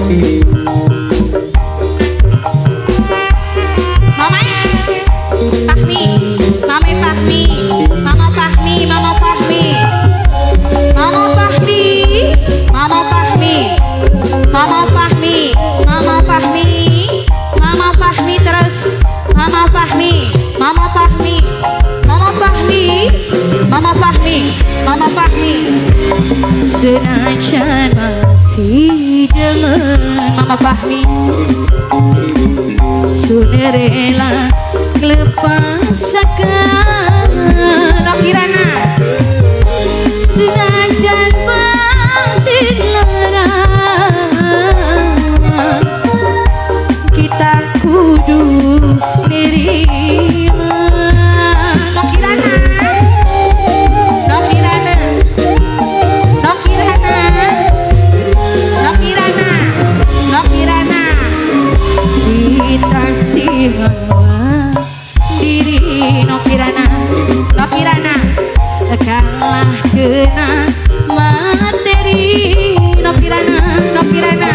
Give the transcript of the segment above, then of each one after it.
Mama Fahmi, Mama Fahmi, Mama Fahmi, Mama Fahmi, Mama Fahmi, Mama Fahmi, Mama Fahmi, Mama Fahmi, Mama Fahmi terus, Mama Fahmi, Mama Fahmi, Mama Fahmi, Mama Fahmi, Mama Fahmi. Senajan masih demen Mama Fahmi, sun rela nglepasaken Nokirana. Senajan batin lara, kita kudu nerima. Nokirana, Nokirana, Nokirana, Nokirana, Nokirana. Kita sih diri Nokirana, Nokirana, kalah kena materi Nokirana, Nokirana.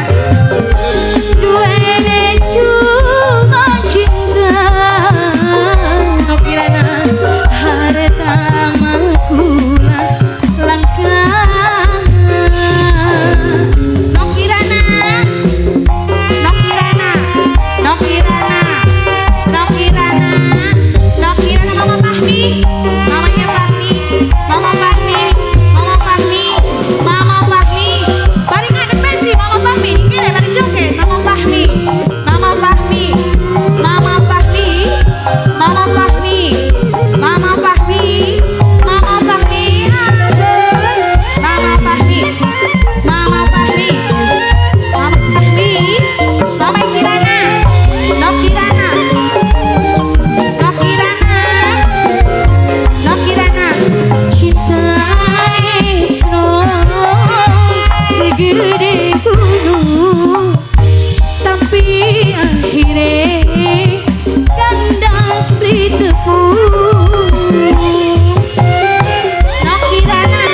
Duene cuma cinta Nokirana, harta makula langka Nokirana, Nokirana, Nokirana, Nokirana, Nokirana. Mama Fahmi, mamanya Fahmi, Mama Fahmi, Mama Fahmi, Mama Fahmi. Bari ngadep sih Mama Fahmi, ini bari joget. Mama Fahmi, Mama Fahmi, Mama Fahmi, Mama Fahmi, Mama Fahmi, Mama Fahmi, Mama Fahmi, Mama Fahmi, Mama Fahmi, Mama Kirana, Nokirana, Nokirana, Nokirana. Cinta Isro segede gunung, tapi akhirnya kandas ditepu. Nokirana,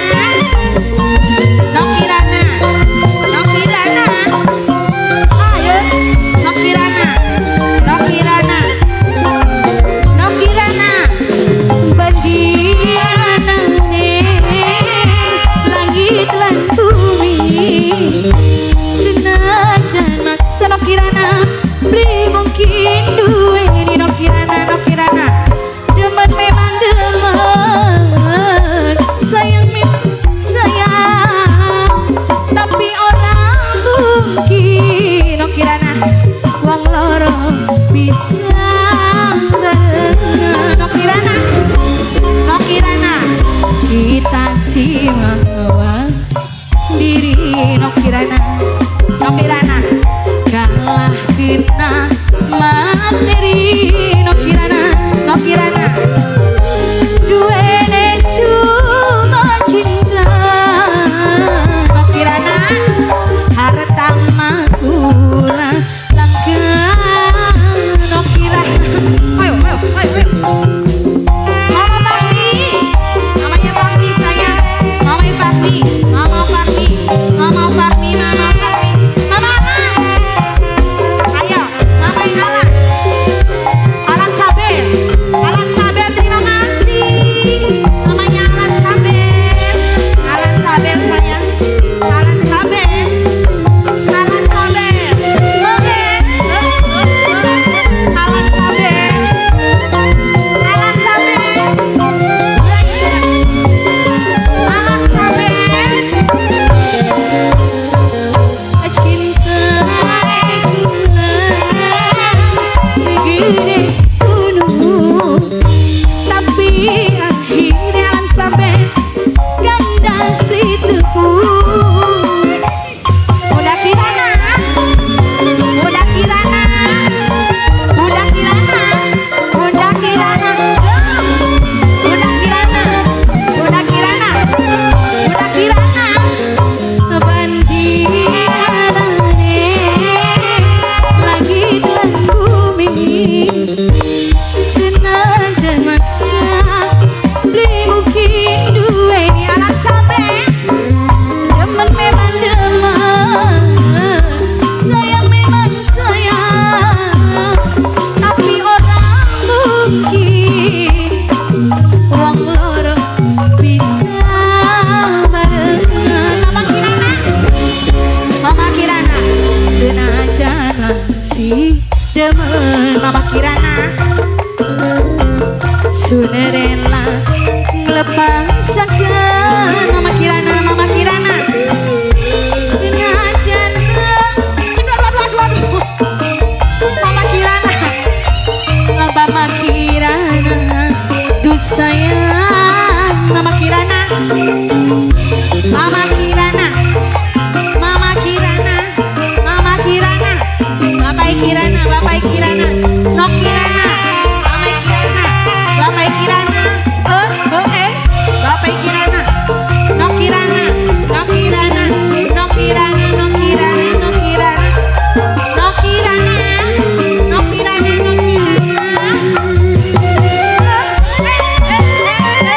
Nokirana, Nokirana, ayo Nokirana, Nokirana, Nokirana. Bandinganane langit lan bumi, senajan maksa Nokirana, beli mungkin duweni Nokirana, Nokirana. Demen memang demen, sayang memang sayang, tapi orang mungkin Nokirana, wong loro bisa barengan. Nokirana, Nokirana, kita sih mawas diri Nokirana, Nokirana, kalah kena materi Nokirana, Nokirana. Duene cuma cinta Nokirana, harta makula langka Nokirana. Ayo, ayo, ayo, ayo. Mama Fahmi, mamanya Fahmi sayang, Mama Fahmi, Mama Fahmi, Mama Fahmi, Mama Fahmi, Mama Ala. Ayo, Mama Ala. Demen Mama Kirana sunerela nglepasaken Mama Kirana, Mama Kirana senajan aduh aduh aduh aduh Mama Kirana, Mama Kirana duh sayang Mama Kirana, Mama Kirana, Mama Kirana, Mama Kirana, Bapak Kirana, Bapak Kirana, Nok Kirana, Mama Kirana, Bapak Kirana, eh eh eh, Bapak Kirana, Nok Kirana, Nok Kirana, Nok Kirana, Nok Kirana, Nok Kirana, Nok Kirana, Nok Kirana, Nok Kirana. Eh eh eh eh.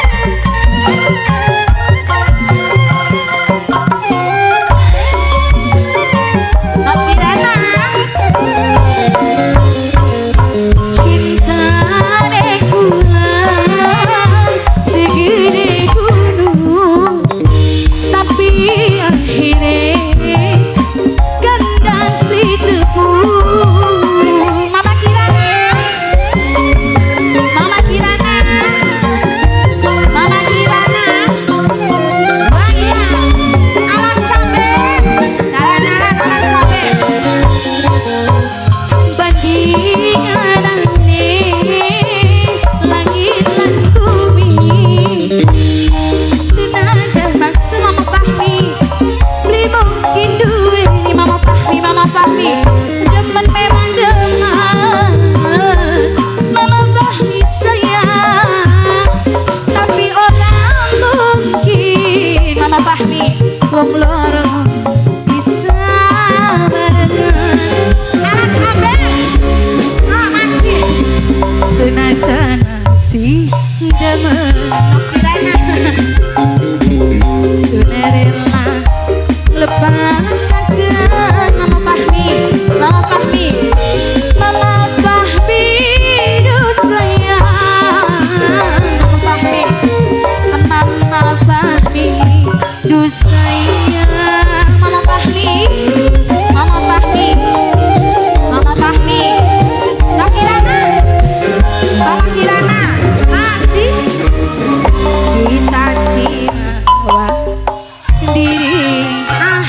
Nok Kirana. Cintane kula segede gunung, tapi akhirnya kandas ditepung. Mama Kirana, Mama Kirana, Mama Kirana, wah alam sampe, dalan alam sampe. Bandinganane langit lan bumi, senajan mas Mama Fahmi beli mungkin duwe. Mama Fahmi, Mama Fahmi demen memang demen Mama Fahmi sayang, tapi ora mungkin Mama Fahmi wong loro bisa barengan. Alat sampe ah masih senajan si demen Nok Kirana sunerela lepasaken Mama Fahmi, Mama Fahmi, Mama Fahmi duh sayang Mama Fahmi, Mama Fahmi duh sayang Mama Fahmi, Mama Fahmi, Mama Fahmi, Nok Kirana, Mama Kirana masih kita sih mawas diri. Ah.